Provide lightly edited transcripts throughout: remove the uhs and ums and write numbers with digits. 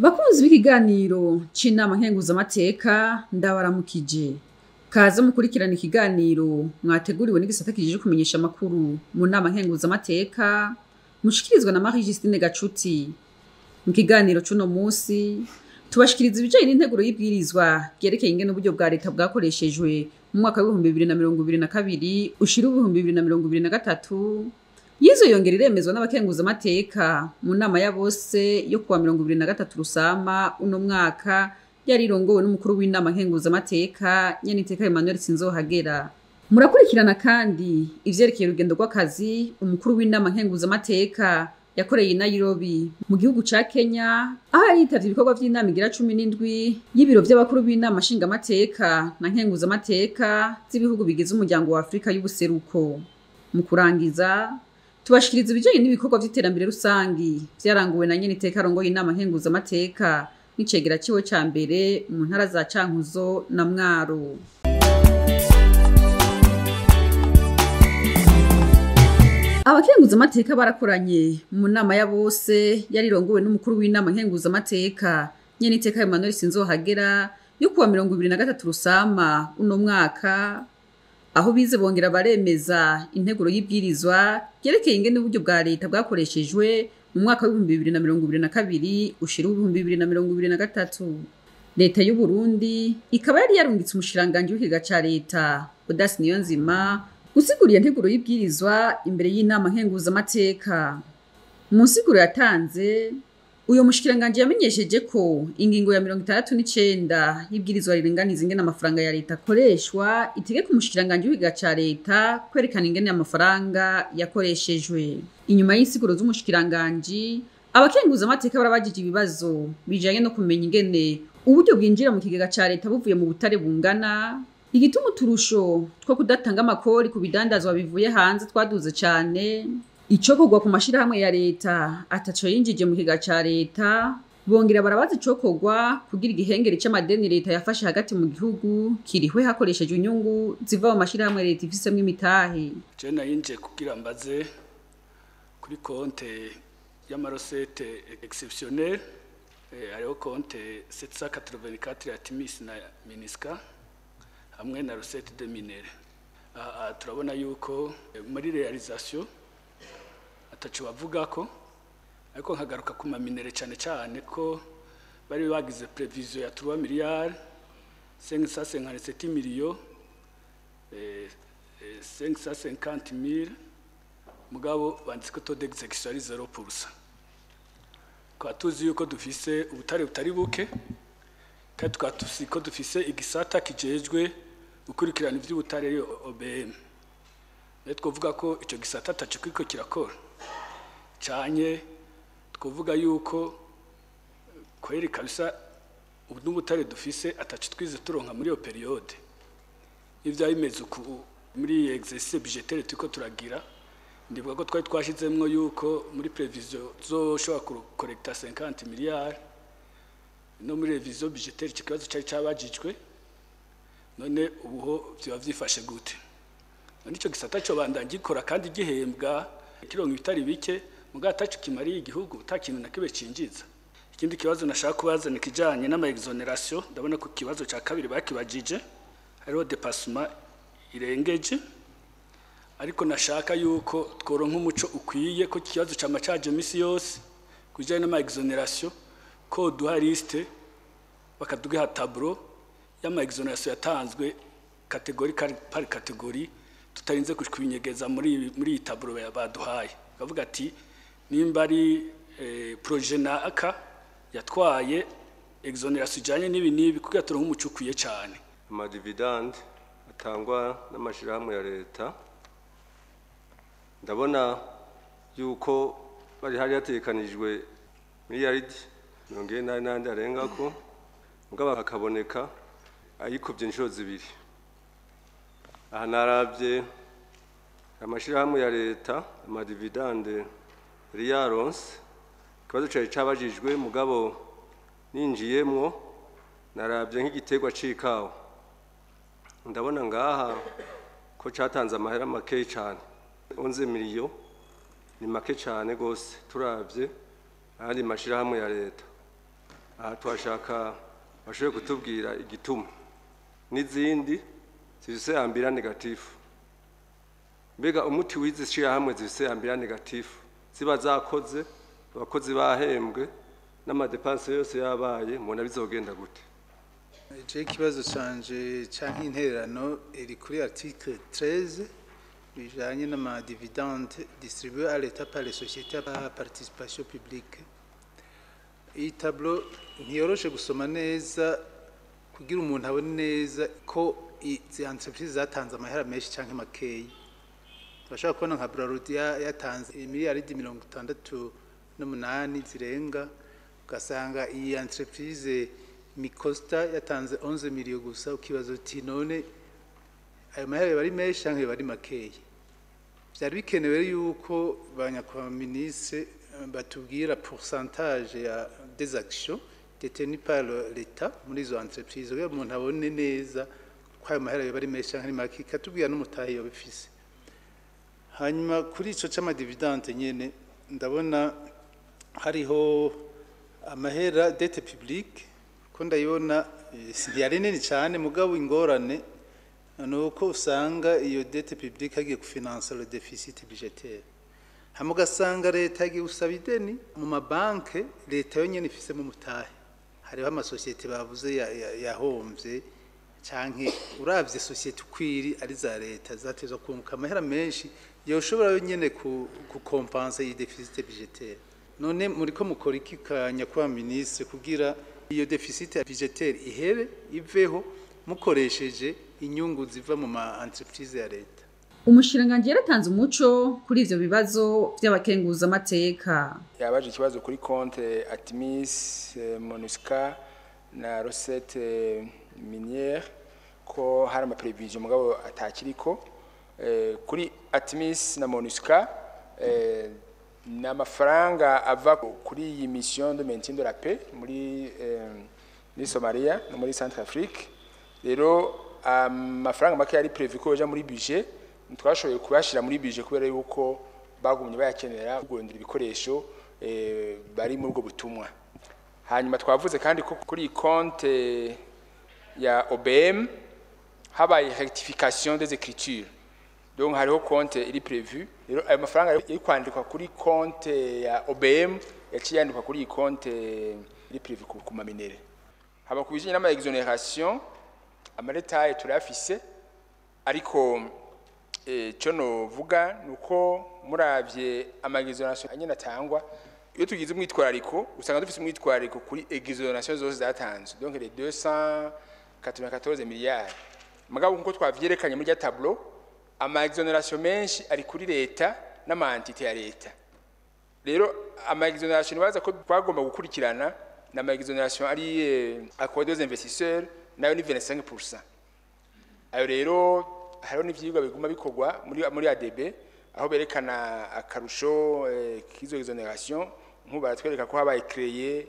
Bakunzi b'ikiganiro c'inama nkenguzamateka, ndabaramukije. Kaze mukurikirana ikiganiro mwateguriwe n'igisata kijejwe kumenyesha amakuru mu nama nkenguzamateka, mushikirizwa na Marie Justine Gacuti. Mu kiganiro c'uno musi tubashikiriza ibijanye n'integuro y'ibwirizwa ryerekeye ingene uburyo bwa leta bwakoreshejwe mu mwaka w'2022 ushira 2023. Yizo yongera iremezwa n'abakenguzamateka mu nama ya bose yo kuwa 2023 Rusama uno mwaka, yari irongowe n'umukuru w'inama nkenguzamateka Nyeniteka Emmanuel Sinzohagera. Murakurikirana kandi ivyerekeye urugendo rw'akazi umukuru w'inama nkenguzamateka yakoreye i Nairobi mu gihugu ca Kenya, aho yari yitavye ibikorwa vy'inama igira 17 y'ibiro vy'abakuru b'inama nshingamateka na nkenguzamateka z'ibihugu bigize umuryango wa Afrika y'ubuseruko. Mu kurangiza, tubashikiriza ibijanye n'ibikorwa vy'iterambere rusangi vyaranguwe na Nyeniteka arongoye inama nkenguzamateka n'icegera ciwe ca mbere mu ntara za Cankuzo na Mwaro. Abakenguzamateka barakoranye mu nama ya bose yari irongowe n'umukuru w'inama nkenguzamateka Nyeniteka Emmanuel Sinzohagera yo kuwa 2023 Rusama uno mwaka, aho bize bongera baremeza integuro y'ibwirizwa ryerekeye ingene uburyo bwa leta bwakoreshejwe mu mwaka w'2022 ushira 2023. Leta y'u Burundi ikaba yari yarungitse umushikiranganji w'ikigega ca leta Odas Niyonzima gusigura iyo nteguro y'ibwirizwa imbere y'inama nkenguzamateka. Mu nsiguro yatanze, uyo mushikiranganji yamenyesheje ko ingingo ya 69 y'ibwirizwa riringaniza ingene amafaranga ya leta akoreshwa itegeka umushikiranganji w'ikigega ca leta kwerekana ingene amafaranga yakoreshejwe. Inyuma y'insiguro z'umushikiranganji, abakenguzamateka barabajije ibibazo bijanye no kumenya ingene uburyo bwinjira mu kigega ca leta buvuye mu butare bungana, igituma uturusho two kudatanga amakori ku bidandazwa bivuye hanze twaduze cane, icokorwa ku mashirahamwe ya leta ataco yinjije mu kigega ca leta. Bongera barabaza icokorwa kugira igihengeri c'amadeni leta yafashe hagati mu gihugu kirihwe hakoreshejwe inyungu ziva mu mashirahamwe leta ifisemwo imitahe. Je nayinje kugira mbaze kuri konte y'ama recettes exceptionnelles, hariho compte 784 ya Timis na Minisca hamwe na recette de minerais. Turabona yuko muri réalisation ataco bavugako, ariko nkagaruka ku ma minerais cane cane ko bari bagize prévision ya 3 milliards 557 millions 550 mille, mugabo banditse ko taux d'exécution ari 0%. Tukaba tuzi yuko dufise ubutare butari buke, kandi tukaba tuzi ko dufise igisata kijejwe gukurikirana ivy'ubutare, ariyo OBM. Rero twovuga ko ico gisata ataco kiriko kirakora, canke twovuga yuko kweri kabisa n'ubutare dufise ataco twize turonka muri iyo période. Ivyo bimeze uku muri exercice budgétaire turiko turagira, ndibuka ko twari twashizemwo yuko muri prévision zoshobora kucollecta 50 milliards, no muri révision budgétaire ico kibazo cari cabajijwe. None ubuho vyoba vyifashe gute? None ico gisata co bandanya gikora kandi gihembwa, kironka ibitari bike, mugabo ataco kimariye igihugu, ata kintu na kimwe cinjiza? Ikindi kibazo nashaka kubaza ni kijanye n'ama exonération. Ndabona ko ikibazo ca kabiri bakibajije, hariho dépassement irengeje, ariko nashaka yuko tworonka umuco ukwiye ko ikibazo cama caje misi yose kujanye n'ama exonération, ko duha liste, bakaduha tableau y'ama exonération yatanzwe catégorie par catégorie, tutarinze kubinyegeza muri iyi tableau baduhaye. Bavuga ati nimba ari projet naka yatwaye exonération ijanye n'ibi n'ibi, kugira turonke umuco ukwiye cane. Ama dividendes atangwa n'amashirahamwe ya leta, ndabona yuko bari hari hategekanijwe miliyaridi 40 n'andi arengako, mugabo hakaboneka ayikuvye inshuro zibiri. Aha naravye amashirahamwe ya leta, ama dividendes yari yaronse, ikibazo cari cabajijwe, mugabo ninjiyemwo naravye nk'igiterwa c'ikawa, ndabona ngaha ko catanze amahera makeyi cane, 11 millions ni make cane gose turavye ayandi mashirahamwe ya leta. Aha twashaka bashobore kutubwira igituma n'izindi zifise un bilan négatif. Mbega umuti w'izi shirahamwe zifise un bilan négatif, ziba zakoze, abakozi bahembwe n'ama dépenses yose yabaye, mubona bizogenda gute? Je ikibazo canje canke intererano iri kuri article 13 bijanye n'ama dividendes distribués à l'État par les sociétés à participation publique. Iyi tableau ntiyoroshe gusoma neza kugira umuntu abone neza ko izi entreprise zatanze amahera menshi canke makeyi. Turashobora kubona nka Brarudi yatanze miliyaridi 68 zirenga, ugasanga iyi entreprise Micosta yatanze 11 miliyo gusa, ukibaza uti none ayo mahera bari menshi canke bari makeyi? Vyari bikenewe yuko ba nyakubahwa ministre batubwira pourcentage ya des actions détenues par l'État muri izo entreprise, kugira umuntu abone neza ko ayo mahera yoba ari menshi canke ari make, ikatubwira n'umutahe yoba ifise. Hanyuma kuri ico c'ama dividendes nyene, ndabona hariho amahera dette publique, ko ndayibona ntiyari nini cyane, mugabo ingorane ni uko usanga iyo dette publique hagiye kufinansa le déficit budgétaire, hama ugasanga leta yagiye gusaba ideni mu mabanke leta yonyene ifisemo umutahe. Hariho amasosiyete bavuze yahomvye, canke uravye société ukwiri ari za leta zatezwa kunguka amahera menshi yoshobora yonyene ku kompenser iyi déficit budgétaire. None muriko mukora iki ka nyakubahwa ministre kugira iyo déficit budgétaire ihere iveho mukoresheje inyungu ziva mu ma entreprise ya leta? Umushikiranganji yaratanze umuco kuri ivyo bibazo vy'abakenguzamateka. Yabaje ikibazo kuri compte Atmis, Monusca na recette minière, ko hari ama prévisions mugabo atakiriko. Kuri Atmis na Monusca, ni amafaranga ava kuri iyi mission de maintien de la paix muri Somalia no muri Centrafrique. Rero amafaranga make yari prévu ko yoja muri budget twashoboye kuyashira muri budget kubera yuko bagumye bayakenera kugondera ibikoresho bari muri ubwo butumwa. Hanyuma twavuze kandi ko kuri iyi compte ya OBM habaye rectification des écritures, donc hariho compte iri prévu. Rero ayo mafaranga yari kwandikwa kuri compte ya OBM yaciye yandikwa kuri iyi compte iri prévu ku ma minerais. Haba ku bijanye n'ama exonération, ama détails turayafise, ariko cyo novuga nuko muravye ama exonération anyene atangwa, iyo tugize umwitwarariko usanga dufise umwitwarariko kuri exonération zose zatanzwe, donc les 294 milliards. Mugabo nkuko twavyerekanye muri rya tableau, ama exonération menshi ari kuri leta n'ama entités ya leta. Rero ama exonération baza ko twagomba gukurikirana n'ama exonération ari accordé aux investisseurs, nayo ni 25%. Ayo rero hariho n'ivyigwa biguma bikorwa muri ADB aho berekana akarusho k'izo exonération. Nk'ubu baratwereka ko habaye créé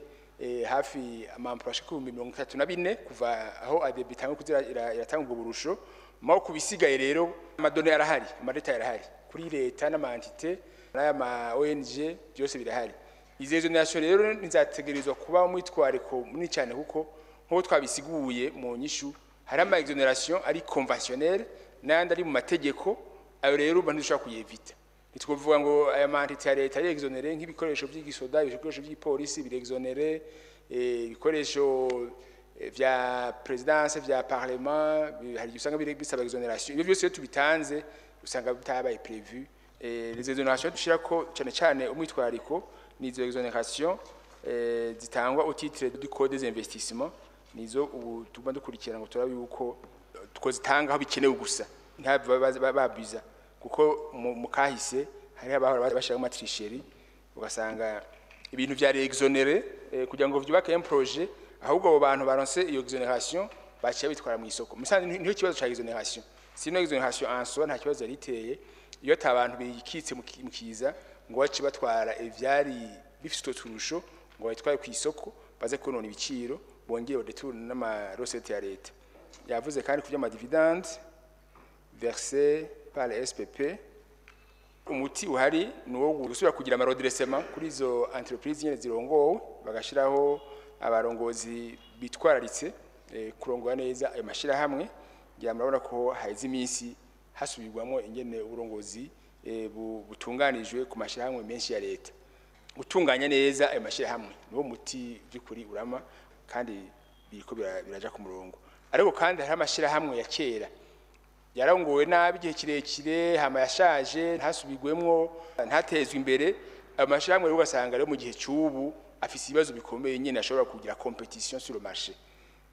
hafi ama emplois ashika 34,000 kuva aho ADB itanga kuzira iratanga ubwo burusho. Maho kubisigaye rero ama données arahari, ama détails arahari kuri leta n'ama entités n'aya ma ONG, byose birahari. Izo exonération rero ntizategerezwa kuba umwitwariko munini cyane, kuko nk'uko twabisiguye mu nyishu, hari ama exonération ari conventionnel n'ayandi ari mu mategeko. Ayo rero uba ntidushobora kuyevita. Ntitwovuga ngo aya ma entités ya leta ari exonéré, nk'ibikoresho by'igisoda, ibikoresho by'ipolisi biri exonéré, ibikoresho vya présidence, vya parlement, hari igihe usanga biri bisaba exonération. Ibyo byose iyo tubitanze usanga bitabaye prévu. Les exonérations dushirako cyane cyane umwitwariko ni izo exonération zitangwa au titre du code des investissements, nizo ubu tuguma dukurikirana ngo turabe yuko twozitanga aho bikenewe gusa, ntihave babiza, kuko mu kahise hariho abahora bashiramo ama tricheries, ugasanga ibintu vyari exonéré kugira ngo vyubake un projet, ahubwo abo bantu baronse iyo exonération baciye bitwara mu isoko. Musanze niho kibazo ca exonération. Sinon exonération en soi nta kibazo yari iteye, iyo ata bantu bikitse mu kiza ngo bace batwara ivyari bifite utwo turusho ngo babitware ku isoko, baze konona ibiciro, bongere ba détourne n'ama recettes ya leta. Yavuze kandi ku vy'ama dividendes versés par les SPP. Umuti uhari ni uwo gusubira kugira ama redressement kuri izo entreprise nyene zirongowe, bagashiraho Abarongozi bitwararitse kurongora neza ayo mashirahamwe. Ngira murabona ko haheze iminsi hasubirwamo ingene uburongozi butunganijwe ku mashirahamwe menshi ya leta. Gutunganya neza ayo mashirahamwe niwo muti by'ukuri urama, kandi biriko biraja ku murongo. Ariko kandi hari amashirahamwe ya kera yarongowe nabi igihe kirekire, hama yashaje, ntasubirwemwo, ntatezwe imbere. Ayo mashirahamwe rero ugasanga rero mu gihe cy'ubu afise ibibazo bikomeye nyene, ashobora kugira compétition sur le marché.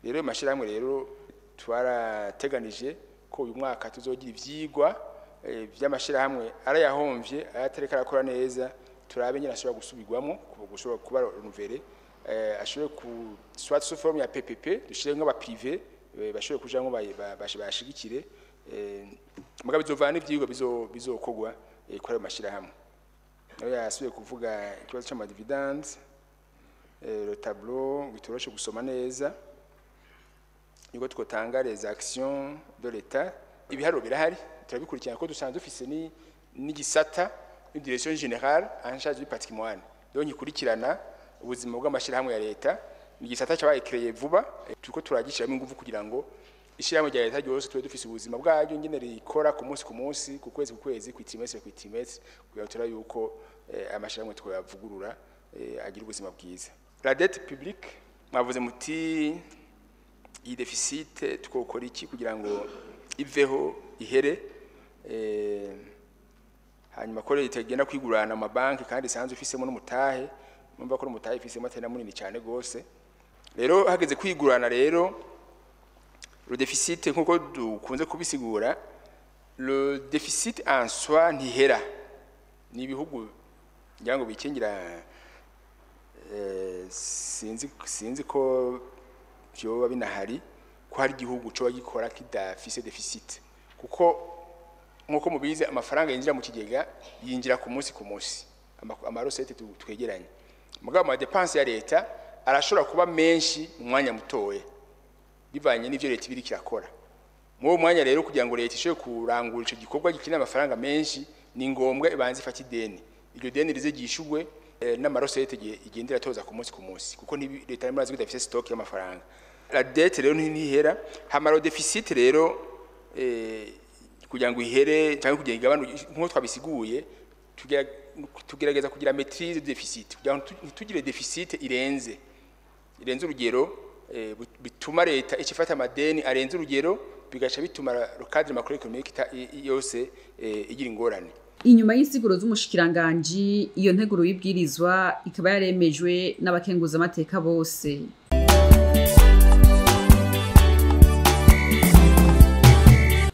Rero ayo mashirahamwe rero twarateganije ko uyu mwaka tuzogira ivyigwa vy'amashirahamwe arayahomvye, ayatareka arakora neza, turabe nyene ashobora gusubirwamwo, gushobora kuba renouvelé, ashobore ku soit sous forme ya PPP, dushire nk'aba privé bashobore kujamwo bashigikire. Mugabo bizovana n'ivyigwa bizokorwa kuri ayo mashirahamwe. Nawe yasubiye kuvuga ikibazo c'ama dividendes, le tableau bitoroshe gusoma neza, niko twotanga les actions de l'État. Ibiharuro birahari, turabikurikirana ko dusanzwe dufise ni n'igisata, une direction générale en charge du patrimoine, donc ikurikirana ubuzima bw'amashirahamwe ya leta. Ni igisata cyabaye créé vuba, turiko turagishiramo ingufu kugira ngo ishirahamwe rya leta ryose tube dufise ubuzima bwaryo nyene rikora ku munsi ku munsi, ku kwezi ku kwezi, ku trimestre ku trimestre, kugira ngo turabe yuko amashirahamwe twayavugurura agira ubuzima bwiza. La dette publique, mwavuze muti iyi déficit twokora iki kugira ngo iveho, ihere, hanyuma ko leta igenda kwigurana amabanki kandi isanzwe ifisemo n'umutahe. Numva ko n'umutahe ifisemo atari na munini cyane gose. Rero hageze kwigurana rero, le déficit, nkuko dukunze kubisigura, le déficit en soi ntihera. Ni ibihugu ngira ngo bikingira, sinzi ko vyoba binahari ko hari igihugu coba gikora kidafise déficit, kuko nkuko mubizi amafaranga yinjira mu kigega yinjira ku munsi ku munsi, ama recettes twegeranye. Mugabo ama dépenses ya leta arashobora kuba menshi mu mwanya mutoya bivanye n'ivyo leta ibiri kirakora muri uwo mwanya. Rero kugira ngo leta ishobore kurangura ico gikorwa gikeneye amafaranga menshi, ni ngombwa ibanze ifate ideni, iryo deni rize ryishurwe n'ama recettes igenda iratoza ku munsi ku munsi, kuko leta murazi ko idafise stock y'amafaranga. La dette rero ntihera. Hama le déficit rero, kugira ngo ihere cyangwa kugira igabanuke, nk'uko twabisiguye, tugerageza kugira maîtrise du déficit kugira ngo ntitugire déficit irenze urugero, bituma leta ica ifata amadeni arenze urugero, bigaca bituma le cadre macroéconomique yose igira ingorane. Inyuma y'insiguro z'umushikiranganji, iyo nteguro y'ibwirizwa ikaba yaremejwe n'abakenguzamateka bose.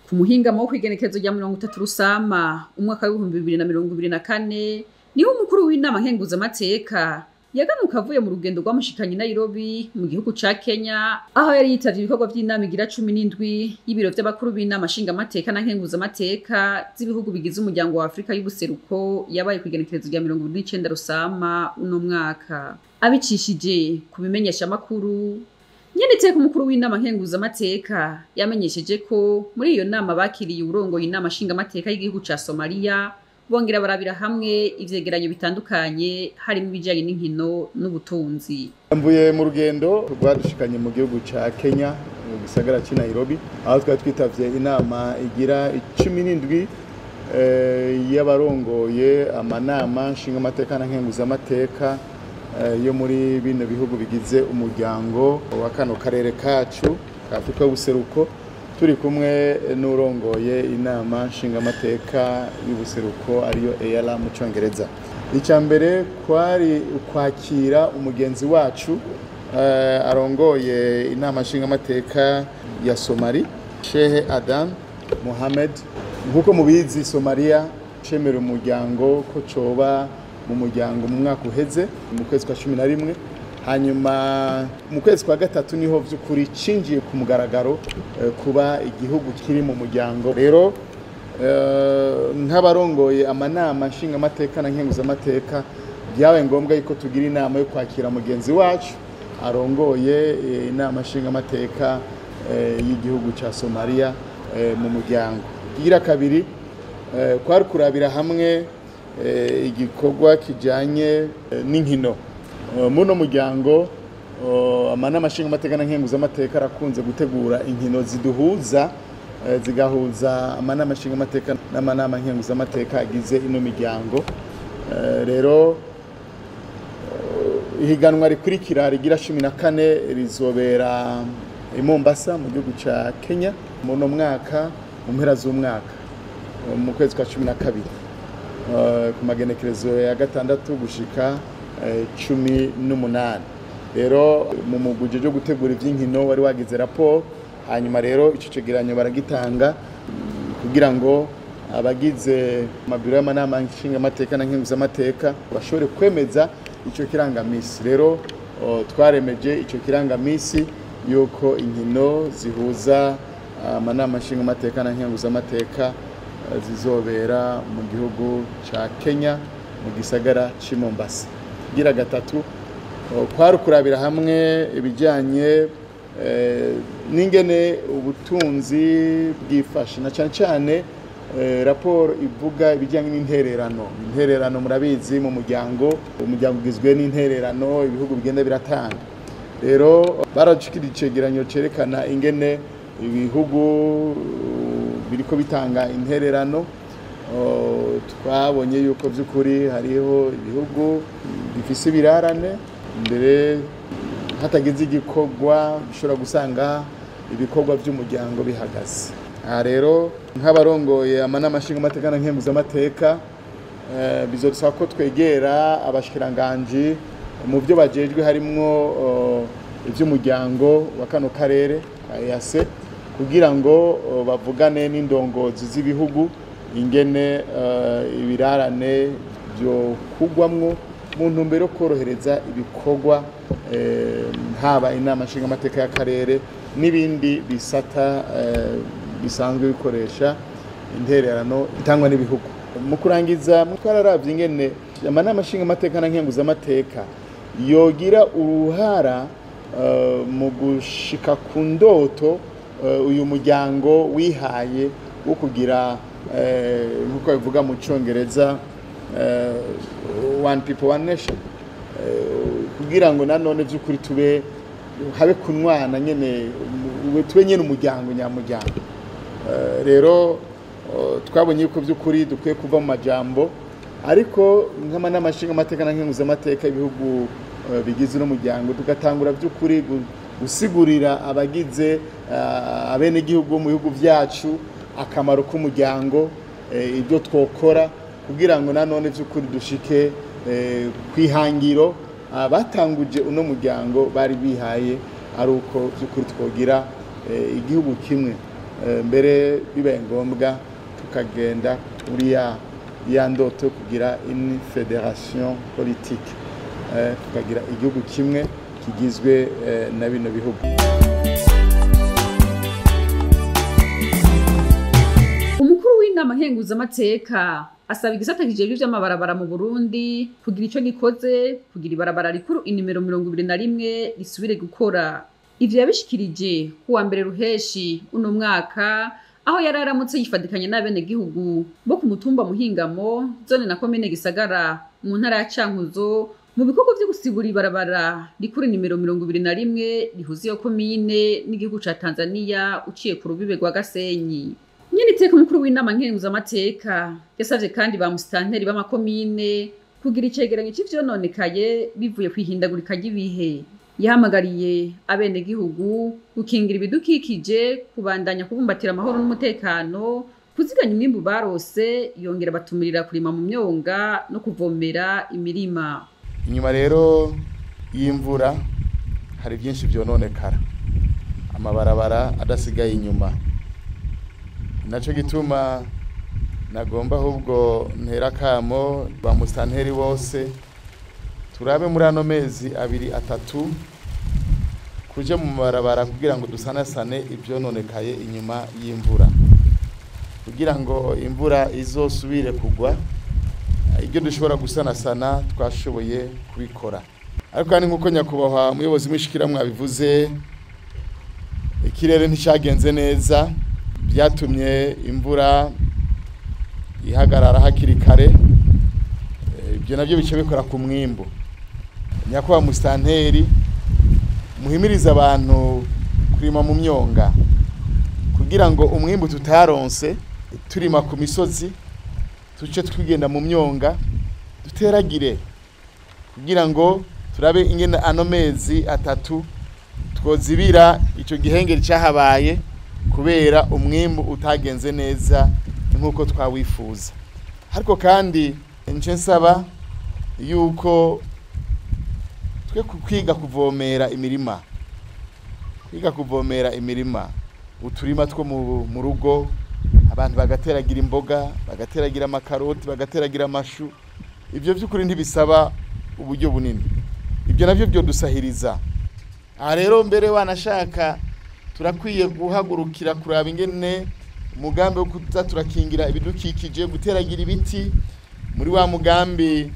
Ku muhingamo wo kw'igenekerezo rya 30 Rusama umwaka w'2024, niho umukuru w'inama nkenguzamateka yaganuka avuye mu rugendo rwamushikanye i Nairobi mu gihugu ca Kenya, aho yari yitavye ibikorwa vy'inama igira 17 y'ibiro vy'abakuru b'inama nshingamateka na nkenguzamateka z'ibihugu bigize umuryango wa Afrika y'ubuseruko, yabaye kw'igenekerezo rya 29 Rusama uno mwaka. Abicishije ku bimenyeshamakuru, nyeniteka umukuru w'inama nkenguzamateka yamenyesheje ko muri iyo nama bakiriye uwurongoye inama nshingamateka y'igihugu ca Somalia, bongera barabira hamwe ivyegeranyo bitandukanye, harimo ibijanye n'inkino n'ubutunzi. Mvuye mu rugendo rwadushikanye mu gihugu ca Kenya, mu gisagara c'i Nairobi, aho twari twitavye inama igira 17 y'abarongoye amanama nshingamateka na nkenguzamateka yo muri bino bihugu bigize umuryango wa kano karere kacu ka Afrika y'ubuseruko, turi kumwe n'urongoye inama nshingamateka y'ubuseruko, ariyo EALA mu Congereza. Icya mbere kwari ukwakira umugenzi wacu arongoye inama nshingamateka ya Somali, Shehe Adam Mohamed. Nk'uko mubizi, Somalia cemera umuryango ko coba mu muryango mu mwaka uheze mu kwezi kwa 11, hanyuma mu kwezi kwa gatatu niho vy'ukuri cinjiye ku mugaragaro kuba igihugu kiri mu muryango. Rero nk'abarongoye amanama nshingamateka na nkenguzamateka, byabaye ngombwa yuko tugira inama yo kwakira mugenzi wacu arongoye inama nshingamateka y'igihugu ca Somalia mu muryango. Igira kabiri kwari kurabira hamwe igikorwa kijanye n'inkino muno muryango. Amanama nshingamateka na nkenguzamateka arakunze gutegura inkino ziduhuza, zigahuza amanama nshingamateka n'amanama nkenguzamateka agize ino miryango. Rero ihiganwa rikurikira rigira 14 rizobera i Mombasa mu gihugu ca Kenya muno mwaka, mu mpera z'umwaka, mu kwezi kwa 12, ku magenekerezo ya 6 gushika 18. Rero mu muguje cyo gutegura ivy'inkino wari wagize raporo, hanyuma rero ico cegeranyo baragitanga kugira ngo abagize amabiro y'amanama nshingamateka na nkenguzamateka bashobore kwemeza ico kirangamisi. Rero twaremeje ico kirangamisi yuko inkino zihuza amanama nshingamateka na nkenguzamateka zizobera mu gihugu ca Kenya mu gisagara c'i Mombasa. Gira gatatu kwari kurabira hamwe ibijyanye n'ingene ubutunzi bwifashe, na cyane cyane raporo ivuga ibijyanye n'intererano. Intererano murabizi mu muryango, umuryango ugizwe n'intererano ibihugu bigenda biratanga. Rero barashikirije icegeranyo cerekana ingene ibihugu biriko bitanga intererano. Twabonye yuko by'ukuri hariho ibihugu bifise ibirarane, mbere hatagize igikorwa bishobora gusanga ibikorwa by'umuryango bihagaze. Aha rero nk'abarongoye amanama nshingamateka na nkenguzamateka, bizodusaba ko twegera abashikiranganji mu byo bajejwe harimwo iby'umuryango wa kano karere ka EAC, kugira ngo bavugane n'indongozi z'ibihugu ingene ibirarane byo kugwamwo mu ntumbero yo korohereza ibikorwa, haba inama nshingamateka y'akarere n'ibindi bisata bisanzwe bikoresha intererano itangwa n'ibihugu. Mu kurangiza, twararavye ingene amanama nshingamateka na nkenguzamateka yogira uruhara mu gushika ku ndoto uyu muryango wihaye wo kugira, nkuko bivuga mu Congereza, one people one nation, kugira ngo nanone by'ukuri tube habe kunwana nyene, tube nyene umuryango nyamuryango. Rero twabonye yuko by'ukuri dukwiye kuva mu majambo, ariko nk'amanama nshingamateka na nkenguzamateka ibihugu bigize uno muryango tugatangura by'ukuri gusigurira abagize abenegihugu mu bihugu byacu akamaro k'umuryango, ibyo twokora kugira ngo nanone by'ukuri dushike kwihangiro abatanguje uno muryango bari bihaye, ari uko by'ukuri twogira igihugu kimwe, mbere bibaye ngombwa tukagenda muri ya ndoto yo kugira une fédération politique, tukagira igihugu kimwe kigizwe na bino bihugu. Umukuru w'inama nkenguzamateka asaba igisata kijejwe ivy'amabarabara mu Burundi kugira ico gikoze kugira ibarabara rikuru inimero 21 risubire gukora. Ivyo yabishikirije kuwa mbere ruheshi uno mwaka, aho yari aramutse yifadikanya n'abenegihugu bo ku mutumba Muhingamo, zone na komine Gisagara mu ntara ya Cankuzo, mu bikorwa vyo gusibura ibarabara rikuru nimero 21 rihuza iyo komine n'igihugu ca Tanzania uciye ku rubibe rwa Gasenyi. Nyene iteka umukuru w'inama nkenguzamateka yasavye kandi ba musitanteri b'amakomine kugira icegeranyo c'ivyononekaye bivuye kwihindagurika ry'ibihe. Yahamagariye abenegihugu gukingira ibidukikije, kubandanya kubumbatira amahoro n'umutekano, kuziganya umwimbu barose, yongera batumirira kurima mu myonga no kuvomera imirima. Inyuma rero y'imvura hari byinshi byononekara, amabarabara adasigaye inyuma. Naco gituma nagomba ahubwo ntera kamo ba musitanteri bose turabe muri ano mezi 2 3 kuje mu mabarabara kugira ngo dusanasane ibyononekaye inyuma y'imvura, kugira ngo imvura izosubire kugwa ibyo dushobora gusanasana twashoboye kubikora. Ariko kandi nkuko nyakubahwa umuyobozi w'ishikiramwe abivuze, ikirere nticagenze neza, byatumye imvura ihagarara hakiri kare, ibyo nabyo bice bikora ku mwimbu. Nyakubahwa musitanteri, Muhimiriza abantu kurima mu myonga kugira ngo umwimbu tutaronse turima ku misozi tuce twigenda mu myonga duteragire, kugira ngo turabe ingene ano mezi atatu twozibira ico gihengeri cyahabaye kubera umwimbu utagenze neza nkuko twawifuza. Ariko kandi nce nsaba yuko twe kwiga kuvomera imirima, kwiga kuvomera imirima, uturima two mu rugo, abantu bagateragira imboga, bagateragira amakaroti, bagateragira amashu. Ibyo by'ukuri ntibisaba uburyo bunini, ibyo navyo byo dusahiriza. Aha rero mbere wanashaka turakwiye guhagurukira kuraba ingene umugambi wo kuza turakingira ibidukikije, guteragira ibiti muri wa mugambi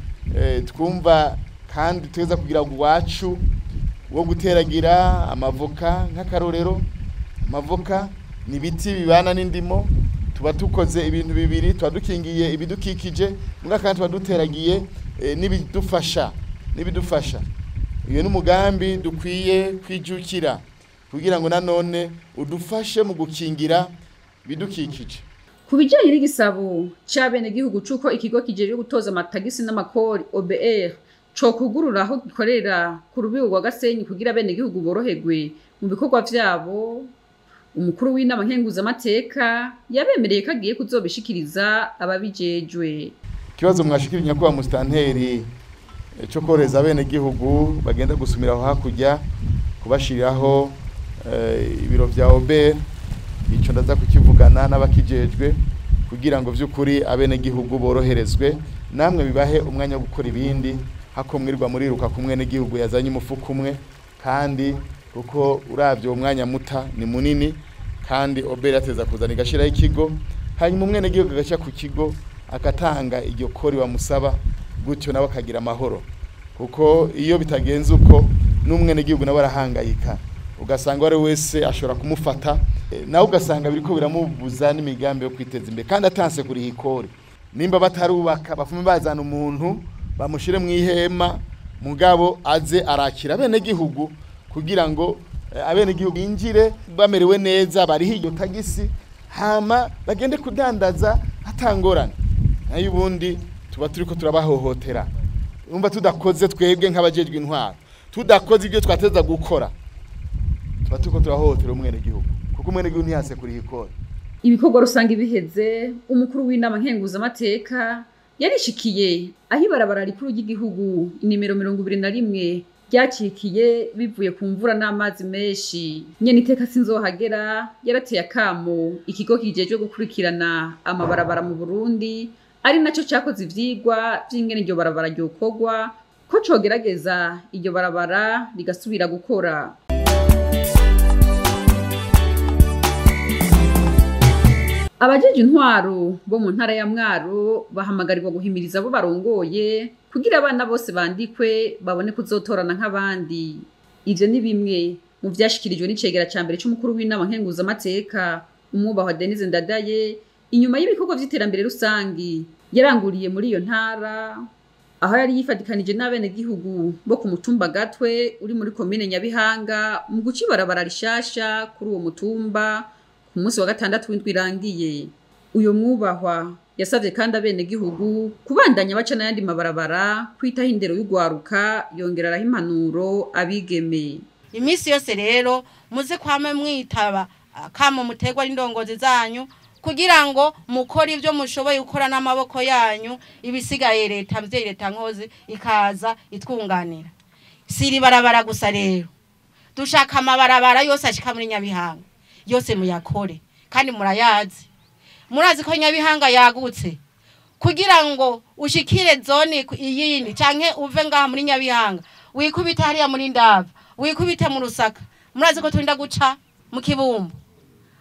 twumva kandi tuweza kugira uwacu wo guteragira amavoka. Nk'akarorero, amavoka ni ibiti bibana n'indimo, tuba tukoze ibintu bibiri, tuba dukingiye ibidukikije muga kandi tuba duteragiye n'ibidufasha. Iyo n'umugambi dukwiye kwijukira kugira ngo nanone udufashe mu gukingira bidukikije. Ku bijyanye n'igisabo cy'abenegihugu c'uko ikigo kijejwe gutoza amatagisi n'amakori OBR cokugurura aho gikorera ku rubibo rwa Gasenyi kugira abenegihugu boroherwe mu bikorwa vyabo, umukuru w'inama nkenguzamateka yabemereye ko agiye kuzobishikiriza ababijejwe. Ikibazo mwashikira nyakubahwa musitanteri cyo korohereza abenegihugu bagenda gusumira aho hakurya, kubashiriraho ibiro vya OBR, ico ndaza kukivugana n'abakijejwe kugira ngo vy'ukuri abenegihugu boroherezwe, namwe bibahe umwanya wo gukora ibindi, hako mwirirwa muriruka kumwe n'igihugu yazanye umufuko umwe, kandi kuko uravye uwo mwanya muta ni munini, kandi OBR ateza kuzana igashiraho ikigo, hanyuma umwenegihugu agaca ku kigo agatanga iryo kori bamusaba, gutyo nawe akagira amahoro. Kuko iyo bitagenze uko n'umwenegihugu nawe arahangayika, ugasanga ari wese ashobora kumufata, nawe ugasanga biriko biramubuza n'imigambi yo kwiteza imbere kandi atanse kuriha ikori. Nimba batarubaka bafume bazana umuntu bamushire mu ihema, mugabo aze arakira abenegihugu kugira ngo abenegihugu binjire bamerewe neza, bariho iryo tagisi, hama bagende kudandaza atangorane. Nayo ubundi tuba turiko turabahohotera. Umva tudakoze twebwe nk'abajejwe intwaro, tudakoze ibyo twateza gukora, tuba turiko turahohotera umwenegihugu, kuko umwenegihugu ntiyase kuriha ikori. Ibikorwa rusange biheze, umukuru w'inama nkenguzamateka yarishikiye aho ibarabara rikuru ry'igihugu inimero 21 ryacikiye bivuye ku mvura n'amazi menshi. Nyene iteka Sinzohagera yarateye akamo ikigo kijejwe gukurikirana amabarabara mu Burundi, ari naco cakoze ivyigwa vy'ingene iryo barabara ryokorwa, ko cogerageza iryo barabara rigasubira gukora. Abajeje intwaro bo mu ntara ya Mwaro bahamagarirwa guhimiriza abo barongoye kugira abana bose bandikwe babone kuzotorana nk'abandi. Ivyo ni bimwe mu vyashikirijwe n'icegera ca mbere c'umukuru w'inama nkenguzamateka umwubahwa Denise Ndadaye inyuma y'ibikorwa vy'iterambere rusangi yaranguriye muri iyo ntara, aho yari yifadikanije n'abenegihugu bo ku mutumba Gatwe uri muri komine Nyabihanga mu guca ibarabara rishasha kuri uwo mutumba ku munsi wa gatandatu w'indwi irangiye. Uyo mwubahwa yasavye kandi abenegihugu kubandanya baca n'ayandi mabarabara kwitaho indero y'ugwaruka, yongera araha impanuro abigeme. Iminsi yose rero muze kwame mwitaba kamo mutegwa n'indongozi zanyu kugira ngo mukore ibyo mushoboye gukora n'amaboko yanyu, ibisigaye leta mvyeyi leta nkozi ikaza itwunganira. Si barabara gusa rero, dushaka amabarabara yose ashika muri Nyabihanga yose muyakore, kandi murayazi, murazi ko Nyabihanga yagutse. Kugira ngo ushikire zone iyindi canke uve ngaha muri Nyabihanga wikubita hariya muri Ndava, wikubita mu Rusaka, murazi ko turinda guca mu Kibumbu,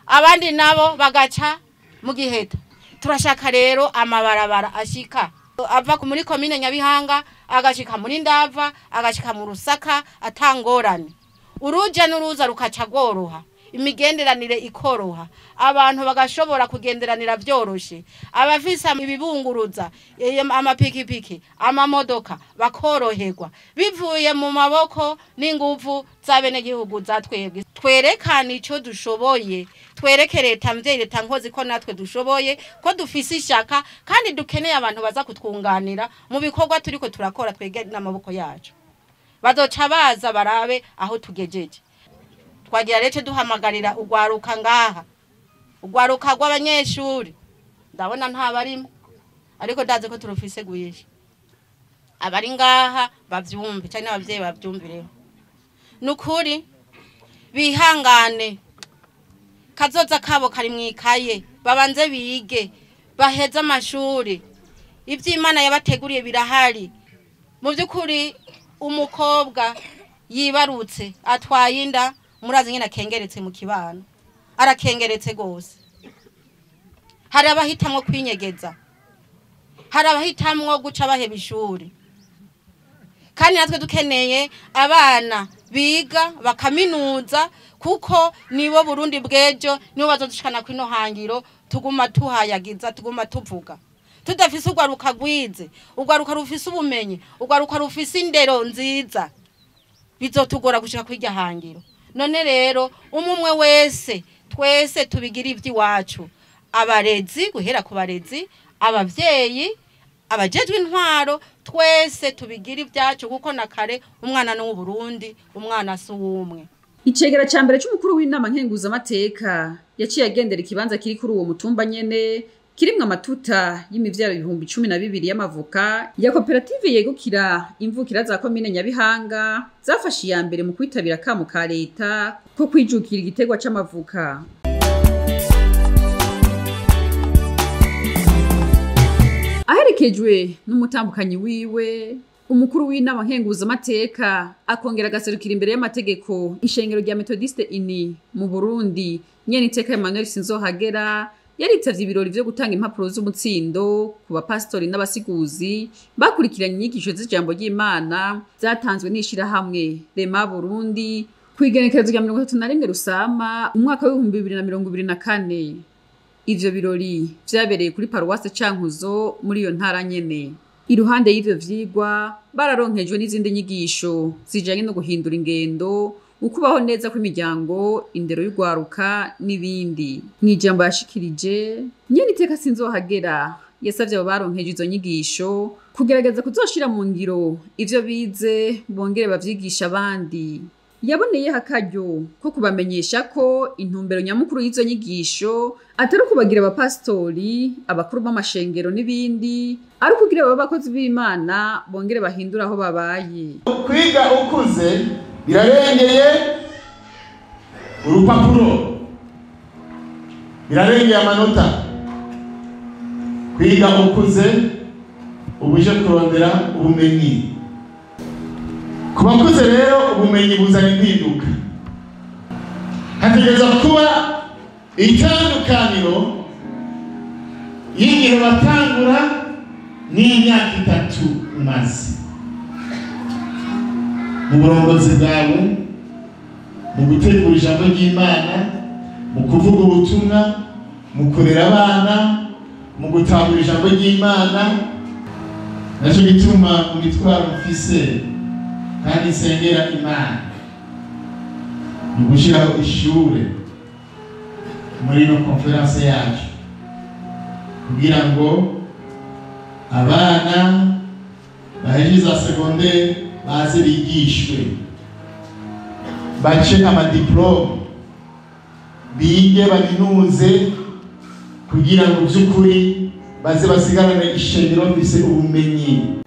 abandi nabo bagaca mu Giheta. Turashaka rero amabarabara ashika ava muri komine Nyabihanga agashika muri Ndava agashika mu Rusaka atangorane, uruja n'uruza rukaca rworoha. Imigenderanire ikoroha, abantu bagashobora kugenderanira vyoroshe, abafise ibibunguruza, amapikipiki, amamodoka bakoroherwa bivuye mu maboko n'inguvu z'abenegihugu zatwebwe. Twerekane ico dushoboye, twereke leta mvyeyi, leta nkozi ko natwe dushoboye, ko dufise ishaka kandi dukeneye abantu baza kutwunganira mu bikorwa turiko turakora twege n'amaboko yacu. Bazoca baza barabe aho tugejeje. Twagira rece duhamagarira ugwaruka ngaha, ugwaruka rw'abanyeshuri, ndabona nta barimo ariko ndazi ko turufise guyisha abari ngaha bavyumve cyane n'abavyeyi bavyumvireho. Nukuri bihangane, kazoza kabo kari mwikaye, babanze bige baheze amashuri, ivy'Imana yabateguriye birahari. Mu by'ukuri umukobwa yibarutse atwaye inda, murazi nyine akengeretse mu kibano, arakengeretse gose. Hari abahitamwo kwinyegeza, hari abahitamwo guca baheba ishuri, kandi natwe dukeneye abana biga bakaminuza, kuko nibo Burundi bw'ejo, nibo bazodushikana kwino hangiro tuguma tuhayagiza, tuguma tuvuga. Tudafise urwaruka rwize, urwaruka rufise ubumenyi, urwaruka rufise indero nziza, bizotugora gushika kwirya hangiro. None rero umumwe wese, twese tubigira ivy'iwacu, abarezi guhera ku barezi, abavyeyi, abajejwe intwaro, twese tubigira ibyacu, kuko na kare umwana ni w'Uburundi, umwana si uw'umwe. Icegera ca mbere c'umukuru w'inama nkenguzamateka yaciye agendera ikibanza kiri kuri uwo mutumba nyene kirimwo amatuta y'imivyaro 12,000 y'amavoka ya koperative yegukira imvukira za komine Nyabihanga zafashe iya mbere mu kwitabira akamo ka leta ko kwijukira igiterwa c'amavoka. Aherekejwe n'umutambukanyi wiwe, umukuru w'inama nkenguzamateka akongera agaserukira imbere y'amategeko ishengero rya Methodiste Ini mu Burundi, Nyeniteka Emmanuel Sinzohagera yaritavye ibirori vyo gutanga impapuro z'umutsindo ku bapastori n'abasiguzi bakurikiranye inyigisho z'ijambo ry'Imana zatanzwe n'ishirahamwe Rema Burundi kw'igenekerezo rya 31 Rusama umwaka w'ibihumbi 2024. Ivyo birori vyabereye kuri paruwase Cankuzo muri iyo ntara nyene. Iruhande y'ivyo vyigwa bararonkejwe n'izindi nyigisho zijanye no guhindura ingendo, ukubaho neza kw'imiryango, indero y'ugwaruka n'ibindi. Mw'ijambo yashikirije, Nyeniteka Sinzohagera yasavye abo baronkeje izo nyigisho kugerageza kuzoshira mu ngiro ivyo bize bongere bavyigisha abandi. Yaboneyeho akaryo ko kubamenyesha ko intumbero nyamukuru y'izo nyigisho atari ukubagira abapasitori, abakuru b'amashengero n'ibindi, ari ukugira babe abakozi b'Imana bongere bahindure aho babaye. Kwiga ukuze birarengeye urupapuro, birarengeye amanota. Kwiga ukuze ubuje kurondera ubumenyi. Ku bakuze rero ubumenyi buzana impinduka. Hategerezwa kuba itandukaniro y'igihe batangura n'imyaka 3 umaze mu burongozi bwawe, mu gutegura ijambo ry'Imana, mu kuvuga ubutumwa, mu kurera abana, mu gutahura ijambo ry'Imana. Naco gituma mu mitwaro mfise kandi nsengera Imana ni ugushiraho ishure muri ino konferanse yacu, kugira ngo abana bahejeje za segondere baze bigishwe, bace amadiplome, bige baminuze, kugira ngo by'ukuri baze basigarane ishengero bafise ubumenyi.